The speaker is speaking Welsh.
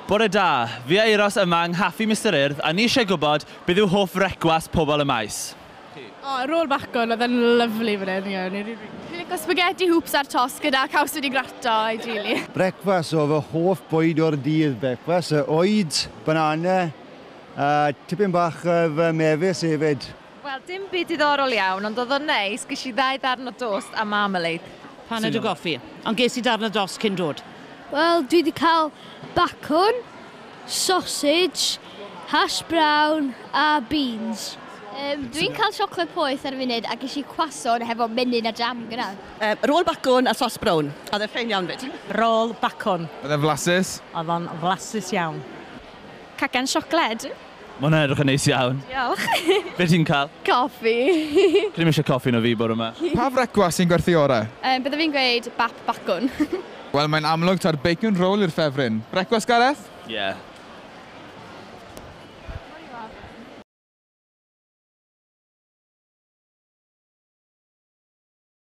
Bore da, fi a Euros yma yng Nghaffi Mister Urdd a ni eisiau gwybod beth yw hoff frecwast pobl y maes. O, rôl bacwn, oedd e'n lyfli fan hyn, ie. O'n i rili... Fi'n lico spaghetti hoops ar tost gyda caws wedi grato, ideally. Brecwast, o fy hoff bwyd o'r dydd, brecwast. Oed, banana, a tipyn bach o fy mefus hefyd. Wel, dim byd diddorol iawn, ond oedd o'n neis. Ges i ddau ddarn o dost a marmalade. Paned o goffi, ond ges i darn o dost cyn dod. Wel, dwi wedi cael bacwn, sausage, hash brown a beans. Dwi'n cael siocled poeth ar y funud a ges i croissant hefo menyn a jam gyda. Rôl bacwn a sos brown. Oedd e'n ffein iawn fyd. Rôl bacwn. Oedd e'n flasus? Oedd o'n flasus iawn. Cacan siocled. Mae hwnna'n edrych yn neis iawn. Diolch. Be ti'n cael? Coffi. Dwi ddim eisiau coffi no fi bore yma. Pa frecwast sy'n gwerthu orau? Bydde fi'n gweud bap bacwn. Wel, mae'n amlwg ta'r bacon roll yw'r ffefryn. Brecwast, Gareth? Ie. Yeah.